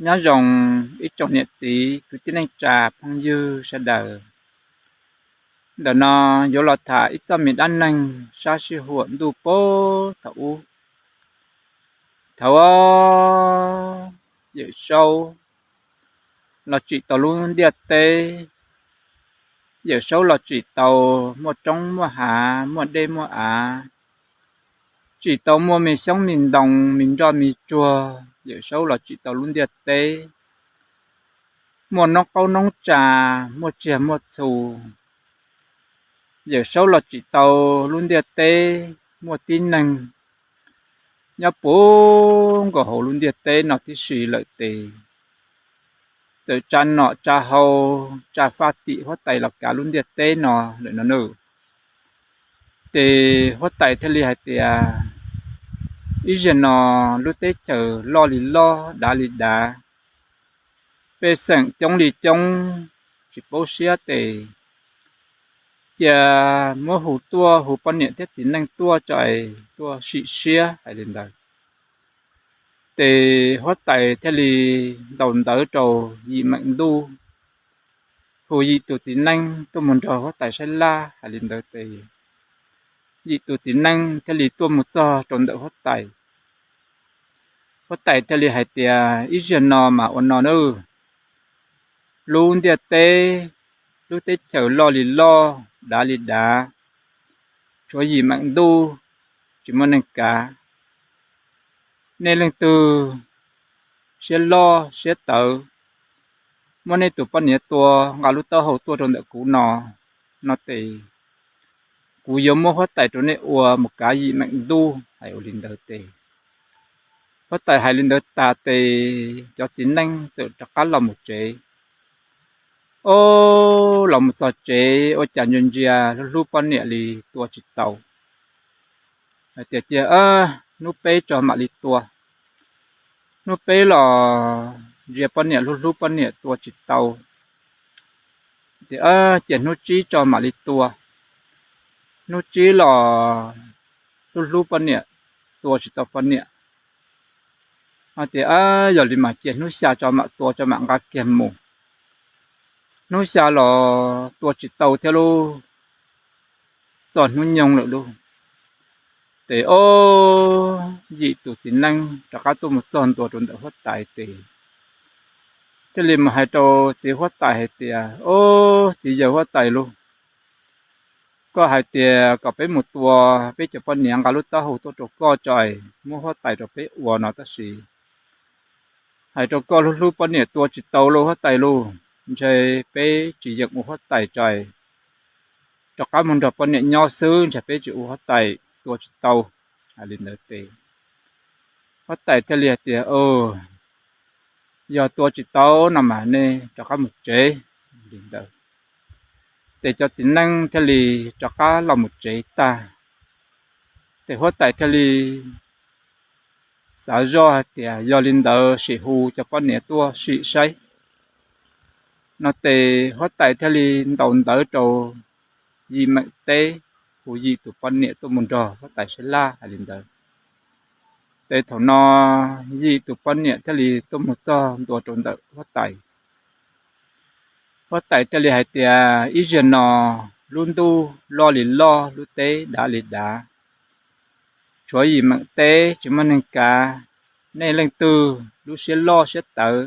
Nyob zoo ib tsoom niam txiv kwv tij neej tsa phooj ywg sawv daws. Ntawm no yuav los tham ib txoj me dab neeg sab sij huam ntuj puag thaum ub. Thaum ub, Yawm Saub los tsim tau lub ntiaj teb. Yawm Saub los tsim tau muaj roob muaj hav, muaj dej muaj av, tsim tau muaj me xyoob me ntoo, me nroj me tsuag. Yawm Saub los tsim tau lub ntiaj teb, muaj noob qaub noob tsa, muaj tsiaj muaj txhu. Yawm Saub los tsim tau lub ntiaj teb, muaj tib neeg nyob puag nkaus hauv lub ntiaj teb no tib si lawm tes, txawm tsa nom tsa hau, tsa faj tim huab tais los kav lub ntiaj teb no lawm no na. Ces huab tais thiaj li hais tias, ib zaug no lub teb chaws loj li loj, dav li dav, pej xeem coob li coob, tsis paub siab tes cia muab hu tuaj, hu poj niam thiab txiv neej tuaj tso es tuaj sim siab hais li ntawd. Ces huab tais thiaj li ntaus ntawv rau Yim Meem Ntuj, hu yim tus txiv neej tuaj mus nrog huab tais saib laj hais li ntawd tes yim tus txiv neej thiaj li tuaj mus txog rau ntawm huab tais. Huab tais thiaj li hais tias, ib zaug no mas ua no na, lub ntiaj teb, lub teb chaws loj li loj, dav li dav, tshuav Yim Meem Ntuj, tsis muaj neeg kav. Nej leej twg siab loj siab tawv, muab nej tus poj niam tua nqa lub taub hau tuaj rau ntawm kuv no, no tes kuv yuav muab huab tais rau nej ua mus kav Yim Meem Ntuj. Hais ua li ntawd tes, huab tais hais li ntawd tas tes cov txiv neej txawm rov qab los mus tsev. Ob, los mus txog tsev ua cas ntsia ntsia hlub hlub poj niam li tua tsis tau. Hais tias, cia hnub peb tso mam li tua. Hnub peb los ntsia poj niam hlub hlub poj niam tua tsis tau. Tias, cia hnub tsib tso mam li tua. Hnub tsib los hlub hlub poj niam, tua tsis tau poj niam. Tias, yog li mas cia hnub xya tso mam tua tso mam nqa kiag mus. Hnub xya los tua tsis tau thiab lauj, txog hnub nyoog lawm lauj. Ces ob, yim tus txiv neej rov qab tuaj mus txog ntua rau ntawm huab tais tes thiaj li mus hais rau txiv huab tais hais tias, ob, txiv yawg huab tais lauj, koj hais tias kom peb mus tua peb cov poj niam nqa lub taub hau tuaj rau koj tso es muab huab tais rau peb ua no tab sis hais rau koj hlub hlub poj niam tua tsis tau lauj huab tais lauj, ntshe peb tsis yeem ua huab tais tso es rov qab mus nrog poj niam nyob xwb, ntshe peb tsis ua huab tais tua tsis tau. Hais li ntawd tes huab tais thiaj li hais tias, yog tua tsis tau no mas nej rov qab mus tsev. Li ntawd ces cov txiv neej thiaj li rov qab los mus tsev tag. Ces huab tais thiaj li xav zoj hais tias yog li ntawd sim hu cov poj niam tuaj sim saib no ces huab tais thiaj li ntaus ntawv rau Yim Meem teb, hu yim tus poj niam tuaj mus nrog huab tais saib laj hais li ntawd. Ces thaum no yim tus poj niam thiaj li tuaj mus txog ntua rau ntawm huab tais. Huab tais thiaj li hais tias ib zaug no lub ntuj loj li loj, lub teb dav li dav, tshuav Yim Meem teb tsis muaj neeg kav. Nej leej twg lub siab loj siab tawv,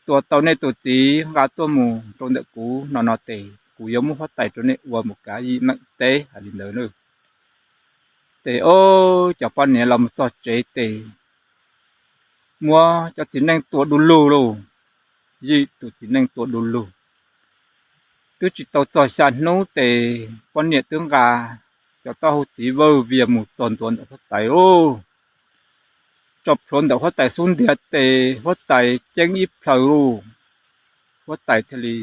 tua tau nej tus txiv nqa tuaj mus rau ntawm kuv no no ces kuv yuav muab huab tais rau nej ua mus kav Yim Meem teb. Hais li ntawd na. Ces ob, cov poj niam los mus txog tsev ces muab cov txiv neej tua du lug lauj. Yim tus txiv neej tua du lug. Twb tsis tau txog xya hnub ces poj niam twb nqa cov taub hau txiv vawj vias mus txog ntua ntawm huab tais lauj. Tso plhuav ntawm huab tais xub ntiag ces huab tais ceeb ib plhaws lauj. Huab tais thiaj li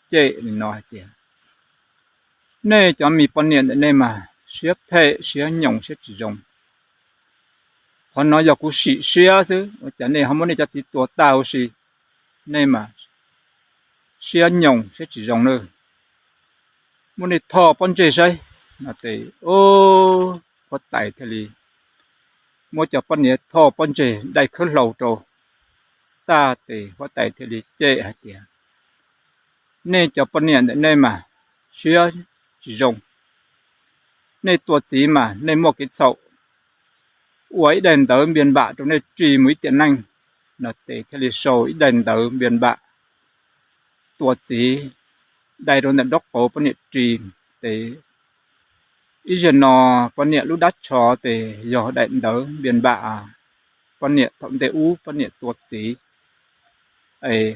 cem li no hais tias, nej cov me poj niam ntawm nej mas siab phem siab nyoos siab tsis zoo. Qhov no yog kuv sim siab xwb ua cas nej ho muab nej cov txiv tua tag huv si, nej mas siab nyoos siab tsis zoo na. Muab nej thoj pob ntseg saib no ces huab tais thiaj li muab cov poj niam thoj pob ntseg dai khawb hlau rau. tag ces huab tais thiaj li cem hais tias, nej cov poj niam ntawm nej mas siab tsis zoo. Nej tua txiv mas nej muaj kev txhaum, ua ib daim ntawv npias npam rau nej ris mus ib tiam neej. No ces thiaj li sau ib daim ntawv npias npam tua txiv dai rau ntawm nraub qaum poj niam ris. Ces ib zaug no poj niam lub dab tsho ces yog daim ntawv npias npam poj niam thaum ntej ub poj niam tua txiv,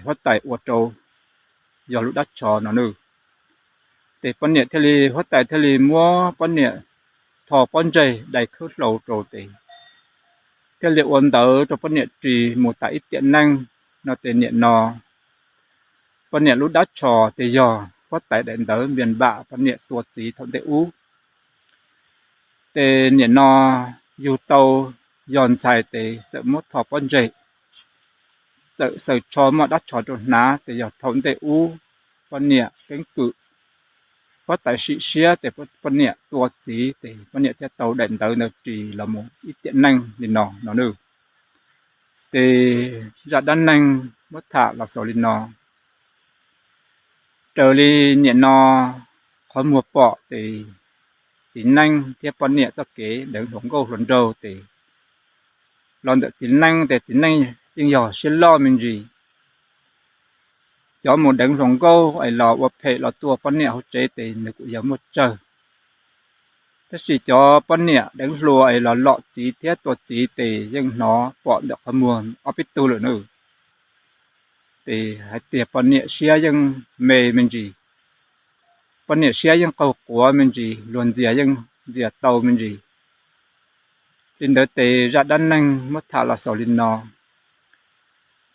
huab tais ua rau yog lub dab tsho no nawb. Ces poj niam thiaj li, huab tais thiaj li muab poj niam tho pob ntseg dai khawb hlau rau ces thiaj li ua ntawv rau poj niam ris mus tas ib tiam neej. No ces nim no poj niam lub dab tsho ces yog huab tais daim ntawv npias npam poj niam tua txiv thaum ntej ub. Ces nim no yug tau yog ntxhais ces txawm muab tho pob ntseg, txawm xaws tsho muaj dab tsho rau hnav ces yog thaum ntej ub poj niam keeb kwm, huab tais sim siab ces poj niam tua txiv ces poj niam thiaj tau daim ntawv ntawd ris los mus ib tiam neej li no no nawb. Ces zaj dab neeg muab tham los xaus li no. Raws li nim no qhov muag pom ces txiv neej thiab poj niam txoj kev deev hluas nkauj hluas nraug ces los ntawm txiv neej ces txiv neej yeej yog siab loj me ntsis. Cov mus deev hluas nkauj es los ua phem los tua poj niam hauv tsev ces nws kuj yog muaj tsawg. Tab sis cov poj niam deev hluas es los lom txiv thiab tua txiv ces yeej hnov pom ntawm qhov muag ob peb tug lawm nawb. Ces hais tias poj niam siab yeej me me ntsis, poj niam siab yeej qaug quav me ntsis, luag ntxias yeej ntxias tau me ntsis. Li ntawd ces zaj dab neeg muab tham los xaus li no.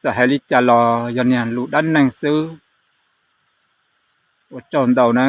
Txawm hais li cas los yog niag lus dab neeg xwb. Ua tsaug ntau na.